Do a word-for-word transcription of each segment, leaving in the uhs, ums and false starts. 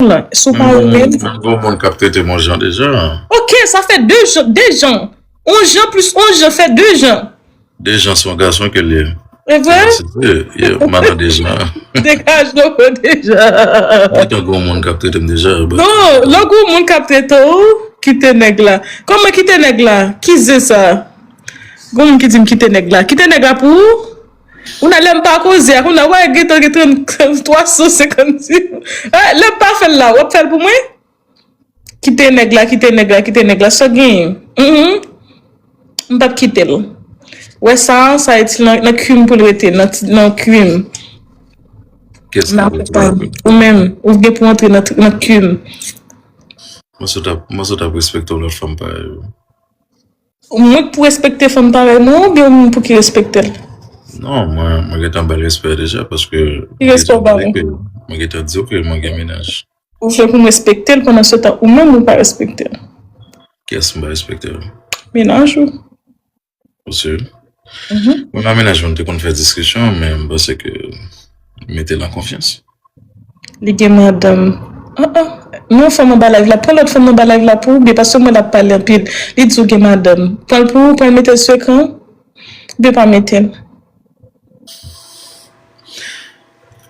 lan. Si w pa renmen l. Menm gwo moun k ap trete m yon jan deja. Ok, sa fè de jan, de jan. On jan plis on jan fè de jan. De jan se yon gason ke l ye. E vre? Madan de jan. Degaje w deja. Gentan gwo moun k ap trete m deja. Non, lè gwo moun k ap trete w, kite nèg la. Kòman kite nèg la? Ki zen sa? Gwo moun ki di m kite nèg la. Kite nèg la pou ou? Ou nan lè m pa koze ak ou nan wè gentan gen trant, twa san senkant. Lè m pa fè l la, w ap fè l pou mwen? Kite nèg la, kite nèg la, kite nèg la. Sa w genyen? Mhm. M p ap kite l. Wè sa, sa itil nan, nan krim pou l rete, nan, nan krim. Kiyès ki pou rete nan krim? Ou menm, ou gen pou antre nan, nan krim. Mwen sot ap, mwen sot ap respekte yon lòt fanm parèy ou. Mwen k pou respekte fanm parèy mwen oubyen ou menm pou ki respekte l? Non, mwen, mwen gentan ba l respè deja paske. Ki respè w ba mwen? Mwen gentan di w ke mwen gen mennaj. Ou vle pou m respekte l pandan se tan ou menm ou pa respekte l? Kiyès m pa respekte l? Mennaj ou. Ou si? Mhm. Mwen nan mennaj mwen te konn fè diskisyon, men m panse ke mete l an konfyans. Li gen madanm. Ah, ah. Non, fanm anba live la. Pran lòt fanm anba live la pou ou, byen, paske mwen l ap pale anpil. Li di w gen madanm. Pran l pou ou, pran l mete l sou ekran. Oubyen pa mete l.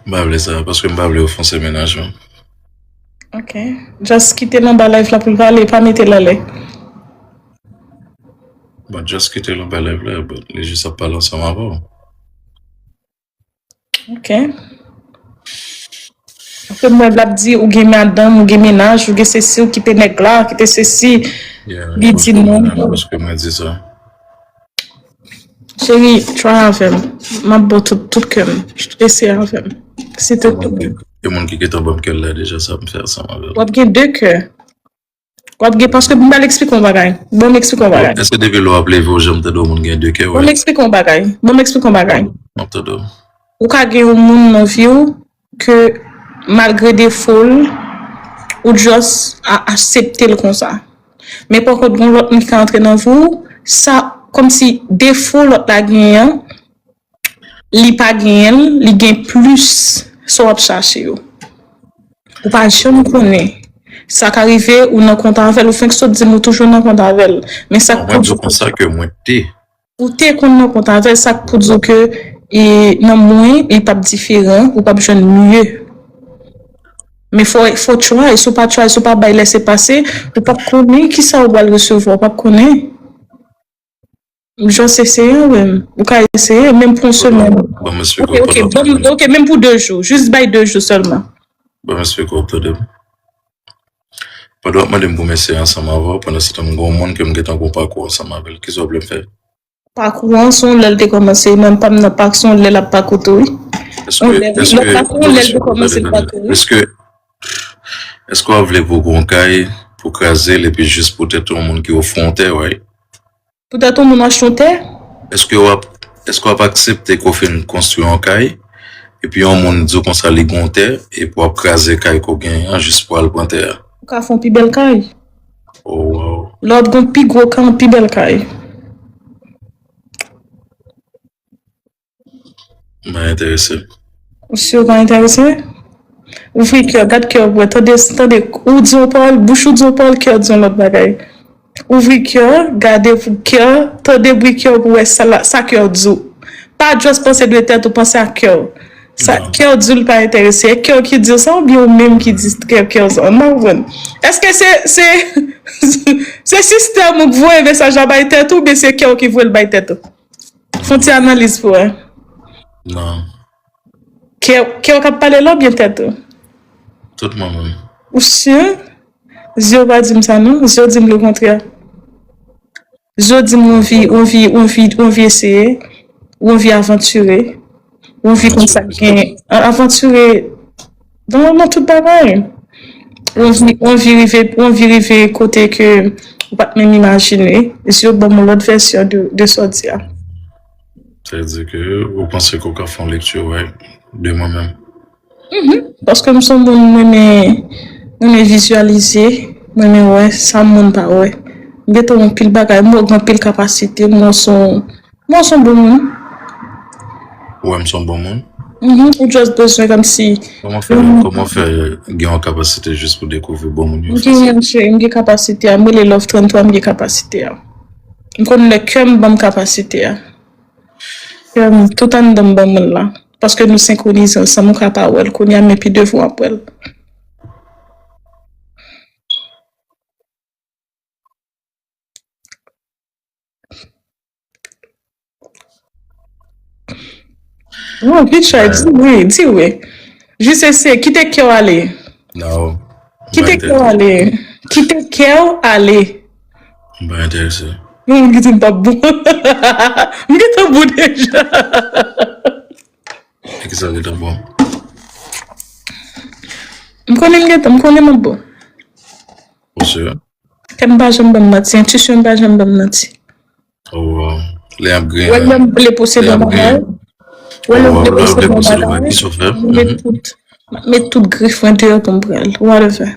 M pa vle sa, paske m pa vle ofanse mennaj mwen. Ok. Just kite l anba live la pou l pale, pa mete l anlè. Bon, just kite l anba live la, but li jis ap pale ansanm avè w. Ok. Apre mwen l ap di ou gen madanm, ou gen mennaj, ou gen sesi, ou kite nèg la, kite sesi. Li di non. Paske mwen di sa. Cheri, try avè m. M ap ba w tout, tout kè m. Eseye avè m. Silteple. Gen moun ki gentan ban m kè l la deja, sa m fè ansanm avè l. W ap gen de kè. W ap gen, paske m pral eksplike yon bagay. Ban m eksplike yon bagay. Èske depi lè w ap leve w janm tande yon moun gen de kè? Ban m eksplike yon bagay. Ban m eksplike yon bagay. M ap tande w. Ou ka gen yon moun nan vi w ke malgre defo l, ou just a-, aksepte l konsa. Men pa kont, gen lòt moun ki ka antre nan vi w, sa, kòmsi defo lòt la genyen an, li pa genyen l, li gen plis sa w ap chache yo. Ou pa janm konnen. Sa ka rive, ou nan kont avè l, ou fenk sot di m ou toujou nan kont avè l. Men sa k pou di w konsa ke mwen te. Ou te konn nan kont avè l, sa k pou di w ke, e, nan mwen, li p ap diferan, ou p ap jwenn mye. Men fò, fò try, si w pa try, si w pa bay lese pase, ou p ap konnen kisa ou pral resevwa, ou p ap konnen. Just eseye, wi. Ou ka eseye, menm pou yon semèn. Ban m eksplike w. Ok, ok, ok, menm pou de jou. Jis bay de jou sèlman. Ban m eksplike w, tande m. Pandan w ap mande m pou m eseye ansanm avè w, pandan se tan m gen yon moun ke m gentan gen yon pakou ansanm avè l. Kisa w vle m fè? Pakou an, se yon lè l te kòmanse, menm pa m nan pak, se yon lè l ap pakou tou, wi. Èske, èske, èske, èske w ap vle pou w gen yon kay, pou w kraze l, epi jis poutèt yon moun ki ofri w yon tè, wi? Poutèt yon moun achte yon tè? Èske w ap, èske w ap aksepte ke w fin konstwi yon kay, epi yon moun di w konsa li gen yon tè, epi w ap kraze kay ke w genyen an jis pou w al pran tè a? Ou ka fè yon pi bèl kay. Oh, wow. Lè w ap gen yon pi gwo kay, yon pi bèl kay. M pa enterese. Ou si w pa enterese? Ouvri kè w, gad kè w pou wè. Tande, tande, ou di yon pawòl, bouch ou di yon pawòl, kè w di yon lòt bagay. Ouvri kè w, gade pou kè w, tande bri kè w pou wè sa la, sa kè w di w. Pa just panse de tèt ou, panse ak kè w. Sa kè w di w li pa enterese. E kè w ki di w sa oubyen ou menm ki di kè, kè w sa? M pa konprann. Èske se, se, se sistèm ou k voye mesaj la bay tèt ou oubyen se kè w ki voye l bay tèt ou? Fè yon ti analiz pou wè. Non. Kè, kè w k ap pale la oubyen tèt ou? Tout mwen menm. Ou si? Zye w pa di m sa non. Zye w di m lekontrè. Zye w di m ou anvi, ou anvi, ou anvi, ou anvi eseye. Ou anvi avantire. Ou anvi konn sa k gen. A-, avantire nan, nan tout bagay. Ou anvi, ou anvi rive, ou anvi rive kote ke ou pa t menm imajine. Zye w ban m yon lòt vèsyon de, de sa w di a. Sa vle di ke ou panse ke w ka fè yon lekti, right, de mwen menm? Mhm. Paske m se yon moun, m renmen, m renmen vizyalize, m renmen wè sa moun pa wè. M gentan wè anpil bagay, m wè w gen anpil kapasite, m wè w se yon, m wè w se yon bon moun. Ou wè m se yon bon moun? Mhm, ou just bezwen kòmsi. Kòman fè, kòman fè gen yon kapasite jis pou dekouvri bon moun yo fasil? M gen, cheri, m gen kapasite a. M rele Love trannntwa, m gen kapasite a. M konn lè kè m ban m kapasite a. Kè m, tout anndan m ban moun la. Paske nou senkwonize ansanm, ou ka pa wè l kounye a, men pi devan w ap wè l. Non, good try, di wi, di wi. Jis eseye, kite kè w ale. Non. Kite kè w ale. Kite kè w ale. M pa enterese. Non, m kite m pa bon. M kite bon deja. E ki sa w gentan bon? M konnen m gentan, m konnen m ap bon. Ou si? Kè m pa janm ban m manti, entwisyon m pa janm ban m manti. Oh, wow. Lè y ap griyen. Wè lè m vle posede yon bagay. Wè lè m vle posede yon bagay. Kisa w fè? M met tout, m met tout grif mwen deyò pou m pran l. Whatever.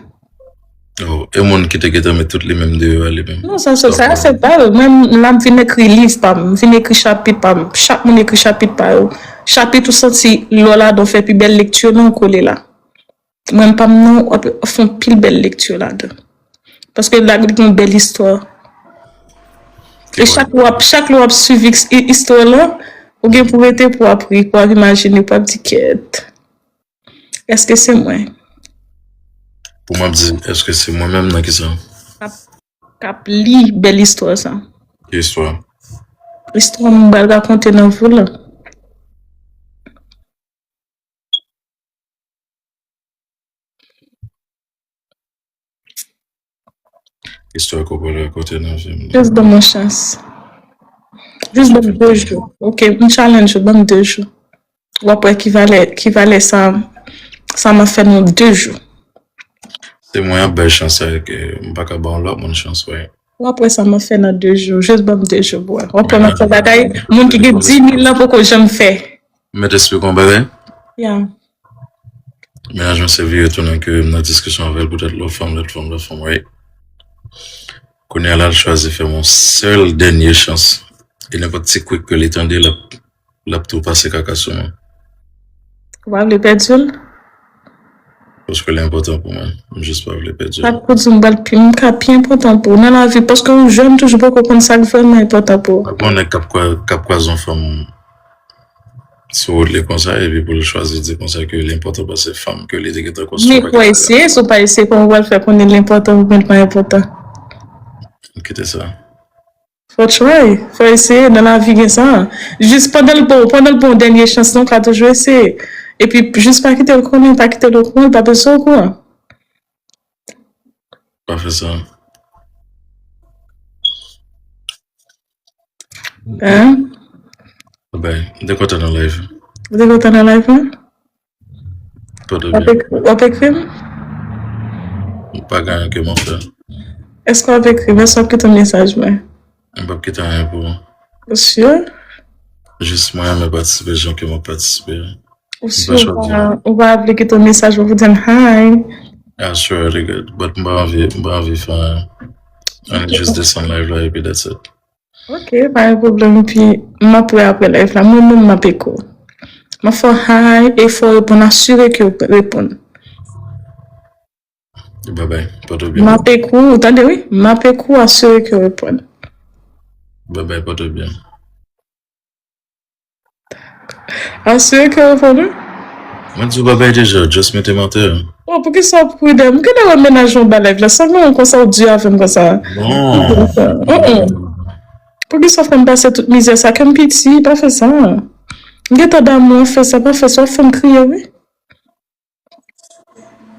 Oh, e moun ki te gentan met tout li menm deyò a li menm. Non, sa se, sa se pa l. Mwen, m la m vin ekri liv pa m, m vin ekri chapit pa m. Chak moun ekri chapit pa yo. Chapit ou santi lè w ladan w fè pi bèl lekti w lan, w kole la. Mwen, m pa m nan, w ap fè yon pil bèl lekti ladan. Paske la gen yon bèl istwa. E chak lè w ap, chak lè w ap swiv is-, i-, istwa lan, ou gen pou rete pou w ap ri, pou w ap imajine, pou w ap di kèt. Èske se mwen? Pou m ap di, èske se mwen menm nan kisa? K ap, k ap li bèl istwa sa. Ki istwa? Istwa m pral rakonte nan vi w lan. Istwa ke w pral rakonte nan vi m nan. Jis ban m yon chans. Jis ban m de jou. Ok, m challenge ou, ban m de jou. W ap wè ki valè, ki valè sa, sa m ap fè nan de jou. Se mwen ap bay chans sa, ke m pa ka ba yon lòt moun chans, wè. W ap wè sa m ap fè nan de jou. Jis ban m de jou pou wè. W ap wè m ap fè bagay moun ki gen dis mil lan poko janm fè. M mèt esplike w yon bagay? Yeah. Mennaj mwen se vire tounen ke m nan diskisyon avè l poutèt lòt fanm, lòt fanm, lòt fanm, right? Kounye a la, l chwazi fè m yon sèl dènye chans. E nenpòt ti kwik ke li tande, l ap, l ap tou pase kaka sou mwen. Ou pa vle pèdi l? Paske li enpòtan pou mwen. M jis pa vle pèdi l. Sa k pou di m pral pi, m ka pi enpòtan pou ou nan lavi, paske ou jèn toujou, poko konn sa k vrèman enpòtan pou ou. Ou pa konn nèg k ap kwa-, k ap kwaze yon fanm sou wout li konsa, epi pou l chwazi di konsa ke li enpòtan pase fanm ke li te gentan konstwi. Men fò eseye, si w pa eseye, kòman w pral fè konnen l enpòtan oubyen l pa enpòtan? Kite sa. Fò try, fò eseye, nan lavi gen sa. Jis pandan l bon, pandan l bon, dènye chans lan, w ka toujou eseye. Epi, jis pa kite l konnen, pa kite l okouran, l pa bezwen okouran. Pa fè sa. Hein? Bye. M te kontan nan live. Ou te kontan nan live lan? Pòtoprens. W ap ek-, w ap ekri m? M pa gen anyen ke m ap fè. Èske w ap ekri m? Èske w ap kite yon mesaj mwen? M p ap kite anyen pou ou. Ou si? Jis mwen renmen patisipe jan ke m ap patisipe. Ou si ou pa, ou pa vle kite yon mesaj pou di m hi? I swear to God, but m pa anvi, m pa anvi fè anyen. Ann jis desann live la epi that's it. Ok, pa gen pwoblèm, epi m ap wè apre live la. Mwen menm m ap ekri w. M ap fè w hi e fè w reponn, asire ke w reponn. Babay, pòte w byen. M ap ekri w, tande wi, m ap ekri w, asire ke w reponn. Babay, pòte w byen. Asire ke w reponn wi. Mwen di w babay deja, just mete m atè. Oh, poukisa w pridan? M genlè wè mennaj mwen ba live la, sa gen yon konsa w di avè m konsa. Non. Mm-mm. Poukisa w fè m pase tout mizè sa? Kè m piti, pa fè sa. M gentan damou, w fè sa, pa fè sa, w fè m kriye wi.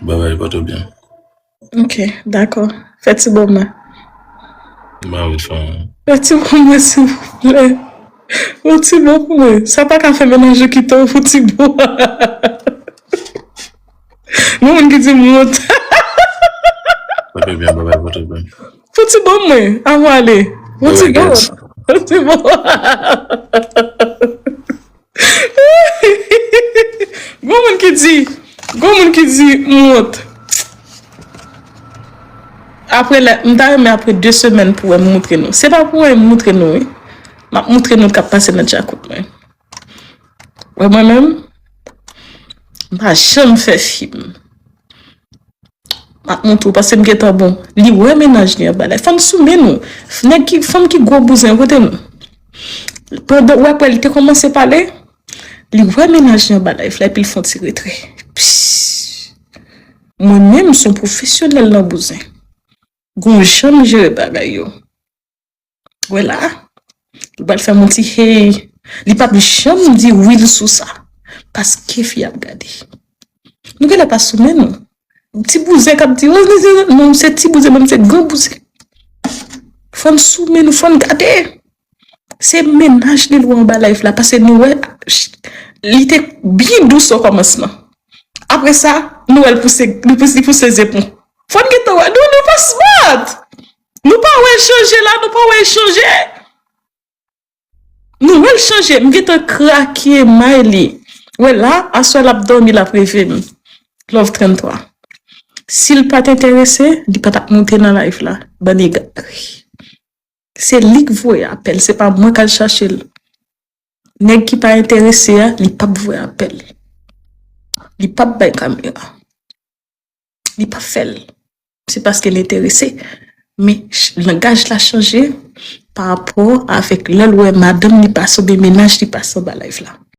Babay, pòte w byen. Ok, dakò. Fè ti bon mwen. M pa anvi fè anyen. Fè ti bon mwen, silvouplè. Fè ti bon pou mwen. Sa pa ka fè mennaj ou kite w pou ti bon. Gon moun ki di m wont. Pòte w byen, babay, pòte w byen. Fè ti bon mwen, avan ale. Fè ti bon. Fè ti bon. Gon moun ki di, gon moun ki di m wont. Apre la, m ta renmen apre de semèn pou wè m moutre nou. Se pa pou wè m moutre nou wi. M ap moutre nou k ap pase nan djakout mwen. Wè mwen menm, M pa janm fè fim. M ap montre w, paske m gentan bon. Li wè mennaj li anba live. Fanm sou men nou. Nèg ki, fanm ki gwo bouzen, kote nou? Pandan w ap wè li te kòmanse pale, li wè mennaj li anba live la, epi l fè yon ti retrè. Pss. Mwen menm, se yon pwofesyonèl nan bouzen. Gon jan m jere bagay yo. Wè la, li pral fè m yon ti hey. Li p ap janm di wi l sou sa. Paske fi ap gade. Nou genlè pa sou men nou. Ti bouzen k ap di, "Oh, non, non, non, se ti bouzen, menm se gran bouzen." Fò n sou men nou, fò n gade. Se mennaj li lwe anba live la, paske nou wè, li te byen dous o kòmansman. Apre sa, nou wè l pouse, li pouse, li pouse zepon. Fò n gentan wè, nou, nou pa smart! Nou pa wè l chanje la, nou pa wè l chanje. Nou wè l chanje, m gentan krake may li. Wè la, aswè l ap dòmi, l ap reve m. Love trannntwa. Si l pa t enterese, li pa t ap monte nan live la. Bann egare. Se li k voye apèl, se pa mwen k al chache l. Nèg ki pa enterese a, li p ap voye apèl. Li p ap bay kamera. Li p ap fè l. Se paske l enterese. Men ch- langaj la chanje pa rapò avèk lè l wè madanm li pase oubyen mennaj li pase anba live la.